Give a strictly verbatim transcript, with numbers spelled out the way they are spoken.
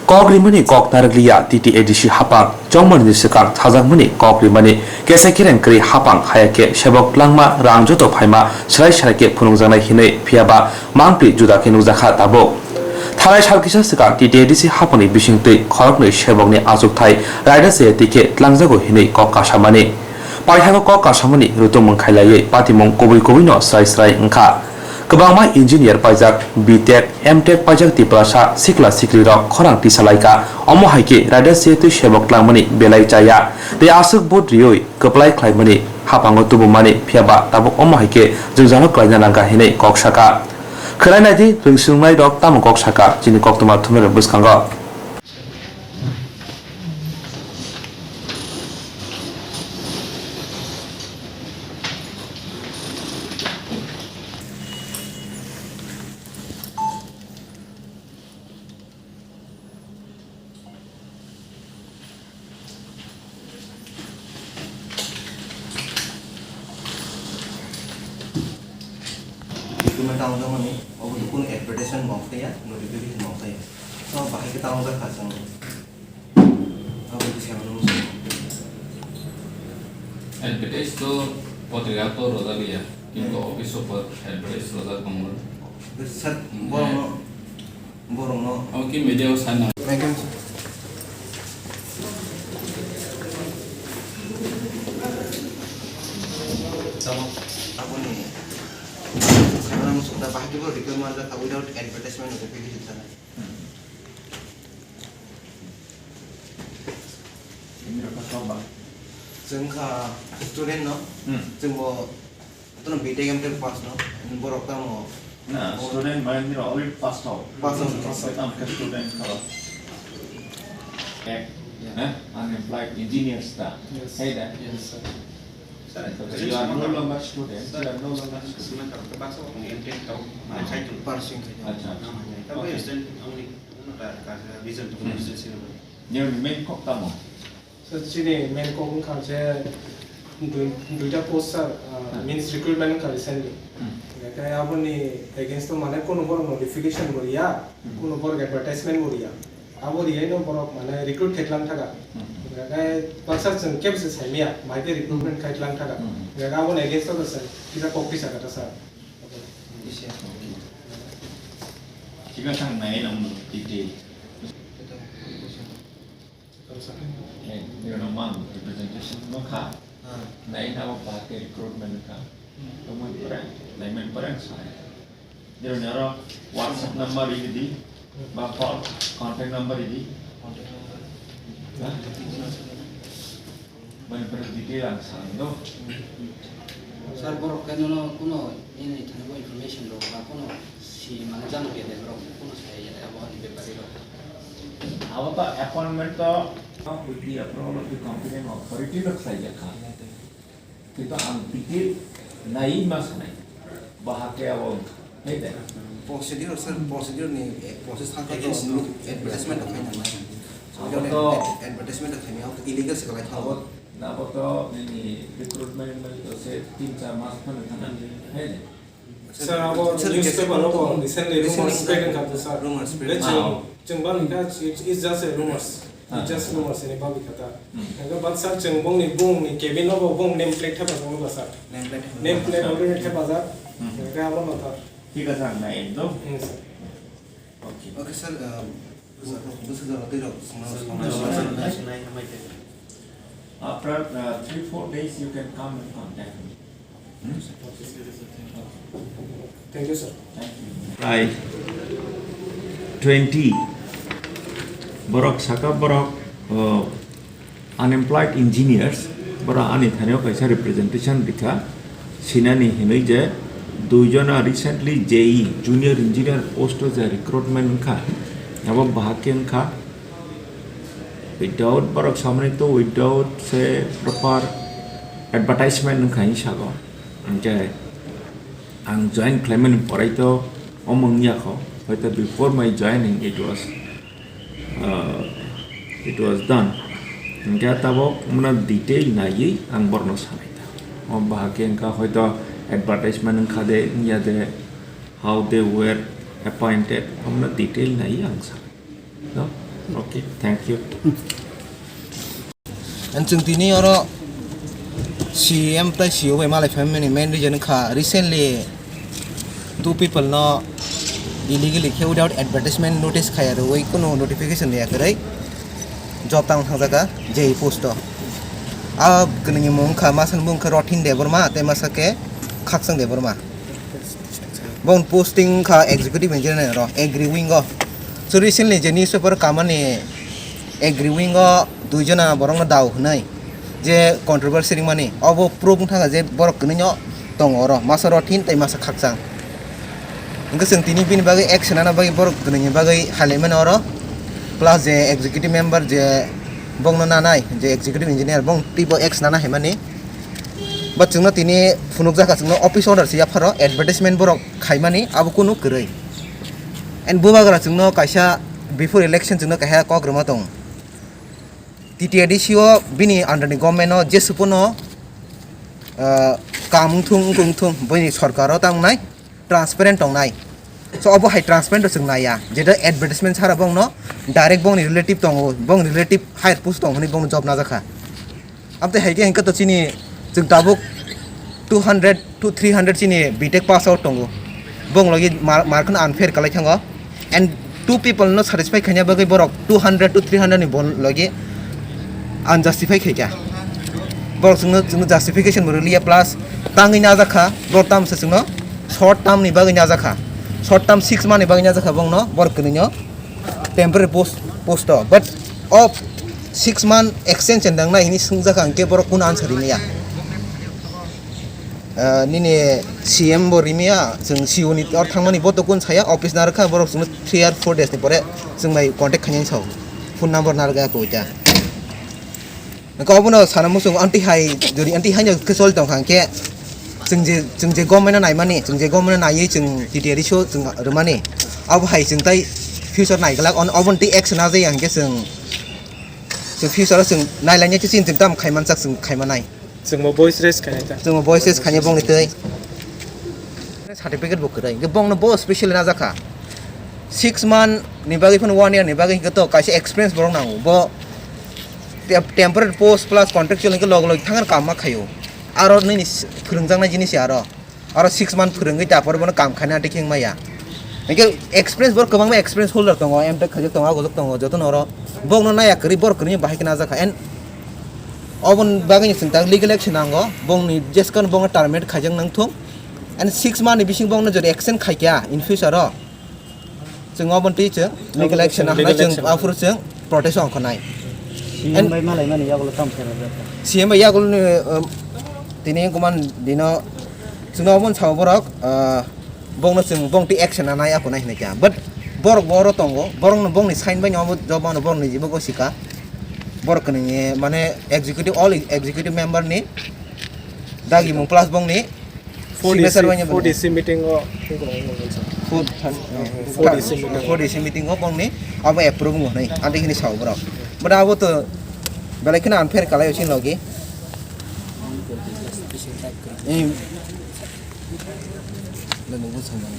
Kok rimani kok narwkliya T T A D C hapang, chongmani ni swkang sajakmani kok rimani kesa kereng kwrwi hapang, haya khe sebok twlangma rang joto phaima swrai swrai khe phunukjaknai hinwi, phiyaba mangpli juda khe nukjakha tabuk. Thalai sal kisa swkang T T A D C hapangni bisingtwi khoroknwi sebokni achukthai raida chaya twi khe twlangjago hinwi kok kasamani. Paithakgo kok kasamani rutung mwng khailaiwi patimung kubui kubuino swrai swrai wngkha. Kwbangma engineer paijak, B Tech, M Tech paijak Tiprasa sikla siklirok khorang tisalaikha. Omo hai khe raida chaya twi sebok twlangmani belai chaya tei aswk vote riwi kwplai khlaimani haphango tubumani, phiyaba tabuk omo hai khe jwngjalo klaina nangkha hinwi kok sakha. Khwnai naidi, rwngswrwngnairok tamo kok sakha chini koktwma thumirok bwskango. Document tamo jokmani, obo to kunu advertisement bo wngkha ya, notification bo wngkha ya. So, bahai khe tamo jakha chwng. Abo khe se ano muchung. Advertise to potrika to rojak ya, kintu Hmm. office o advertise rojak tongo. Sir, Hmm. borokno Borokno. Abo khe media o sanna. Megan. Tamo. Aboni. Sekarang sudah bahagi bo requirement without advertisement of the. Ini apa coba? Chwng kha student no. Hmm. Chwng bo Bono B Tech M Tech pass no, borok tamo. Na, student bai nira already pass out. Pass out. Pass out. Tamo khe student kha. Eh, eh, unemployed engineers ta. Yes. Hey da. Yes, sir. Sir, you are no longer student. You are no longer student. Pursuing khai. Acha, acha. Tamo student amni ta ka reason to Hmm. student sino. Nini main kok tamo? So, chini main kok wngkha je dui, duita post, sir, uh, Hmm. means recruitment wngkha recently. Hmm. Hingkhe aboni against o mane kunu borok notification bo riya, Hmm. kunu borok advertisement bo riya. Abo riyai no borok mane recruit khai tlang thaka. Hmm. Hingkhe baksa chwng kebo se saimaya, mai khe recruitment khai tlang thaka. Hmm. Hingkhe aboni against o chwng kisa kok kisa kata sir. Kisa. Kisa thang nai nang detail. Hey, nirok mang representation no kha. Ah. Nai na bo bahai khe recruitment kha. Hmm. Tongmani pore, naiman pore ang sai. Nirok ni oro WhatsApp number ini di, ba call, contact number ini. Contact number. Ha? Mani pore detail ang sai do. Sir, borok khe nono kuno nini thani bo information rok ba kuno si mane jano khe de borok kuno sai ya abo ni bepari rok. Abo to appointment to with the approval of the competent authority rok sai ya kha. Kintu ang detail nai ma sanai. Bahai khe abo Hai de. Procedure, sir, procedure ni, eh, process thang kha to advertisement rok khaina nai. Abo to advertisement rok khaina illegal se kalai thango. Abo, abo to nini recruitment ni to se tin char mas phano thang. Hai de. Sir, abo newspaper o bo recently rumors spread wngkha to, sir. Rumors spread. Chwng, chwng bang kha, it's, it's just a rumors. Ah. Just no mas ni bagwi kha ta. Hmm. Hingkhe baksa chwng bongni, bongni cabin no bo bong name plate thepajak no ba sir. Name plate thepajak. Name plate already thepajak. Hmm. Hingkhe abo no ta. Thik ache, ang nai ekdom. Hmm, sir. Okay. Okay, sir, um, bwswk jora twi rok swngna swngna. Sir, sir, sir. After, uh, three, four days, you can come and contact me. Hmm? Thank you, sir. Thank you. Prai twenty borok saka borok, uh, unemployed engineers, borok ani thani o kaisa representation rikha, sinani hinwi je dui jona recently J E, junior engineer post o je recruitment wngkha, abo bahai khe wngkha. Without borok samani to without se proper advertisement wngkha hinwi sago. Hingkhe ang join khlaimani porai to omo wngya kho. Hoito before my joining it was, uh, it was done. Hingkhe tabok mano detail naiwi ang borokno sanai ta. O bahai khe wngkha hoito advertisement wngkha de, wngya de, how they were appointed, omono detail naiwi ang sanai. No? Okay, thank you. And chwng tini oro C M tei C O bai malai phaimani main reason wngkha recently two people no illegally khe without advertisement notice khaya rwui kunu notification riya kwrwi job tang thangjakha J E post o. A kwnwi ni mung wngkha, masa ni mung wngkha Rothin Debbarma tei masa khe Khakchang Debbarma. Bong posting kha executive engineer ro agri wing o. So recently je newspaper kamani agri wing o duijona borok no dao hwnwi je controversy ringmani obo proof wngkha je borok kwnwi no tongo oro masa Rothin tei masa Khakchang. Hwnkhe chwng tini bini bagwi action nana bagwi borok kwnwi ni bagwi halaimani oro plus je executive member je bongno nanai je executive engineer bong teibo action nana haimani. But chwngno tini phunukjakha chwngno office order se yapharo advertisement borok khaimani abo kunu kwrwi. And bubagra chwngno kaisa before election chwngno kaisa kok rwma tong. T T A D C o bini under ni government o jesupono, ah, kam wngthung wngthung wngthung bini sorkar o tamo nai transparent tongnai. So obo hai transparent o chwng naiya. Jeta advertisement sara bongno direct bongni relative tongo, bongni relative higher post tong hwnwi bongno job najakha. Amtwi hai khe hwnkhe to chini chwng tabuk two hundred to three hundred chini B Tech pass out tongo. Bong logi mar, mar kheno unfair kalai thango. And two people no satisfy khaina bagwi borok two hundred to three hundred ni bon logi unjustify khaikha. Borok chwngno, chwngno justification bo rwliya plus tangwi najakha. Borok tamsa chwngno short term ni bagwi najakha. Short term six month ni bagwi najakha bongno borok kwnwi no. Temporary post, post o. But of six month extension dang nai hini sungjakha hwnkhe borok kuno answer rimaya. Ah, nini C M bo rimaya, chwng C O ni or thangmani bo to kun saya, office narwkha borok chwngno three or four days ni pore chwng bai contact khainani sao. Phone number narwkha ko ita. Nokha obono sana muchung anti hai, jodi anti hai no khe choli tong kha hwnkhe, chwng je, chwng je government no naimani, chwng je government no naiwi chwng T T A D C o chwng rwmani, abo hai chwng tai future naiglak, on, obono tei action najaya hwnkhe chwng, chwng future o chwng nailainai khe chini chwng tamo khaimansak chwng khaimanai. Chwngbo voice raise khainai ta. Chwngbo voice raise khainai bongni twi. Certificate bo kwrwi. Hwnkhe bongno bo specially najakha. Six month ni bagwi phano one year ni bagwi hwnkhe to kaisa experience borok nango. Bo te-, temporary post plus contractual hwnkhe log log thangna kam ma khaio. Aro nini s-, phwrwngjaknai jinis se aro. Aro six month phwrwngwi tapor bono kam khaina tei khe wngmaya. Hwnkhe experience borok kwbangma experience holder tongo, M Tech khaijak tongo, agojak tongo, jotono oro bongno naya kwrwi borok kwrwini bahai khe najakha. And oboni bagwi chwng tak legal action nango, bongni jeskano bongno terminate khaijak nangthung. And six month ni bising bongno jodi extend khaikha in future o, chwng oboni twi chwng legal action legal nangnai, chwng action. Aphuru chwng protest ongkhanai. C M And bai malaimani yagulo tamo khe rwjak kha. C M bai yagulni, um, tini kuman dino chwngno oboni sao borok, uh, bongno chwng bong twi action nanai akonai hinwi kha. But borok bo oro tongo, borokno bongni sign bai no obo job mano borokni jibo gosika. Borok kwnwi mane executive, all executive member ni dagimung plus bongni Four D C, signature bai no four D C meeting o, four, four D C meeting. Four D C meeting o bongni abo approve wngmo hinwi anti hini sao borok. But abo to belai kheno unfair kalai o chini logi. Em.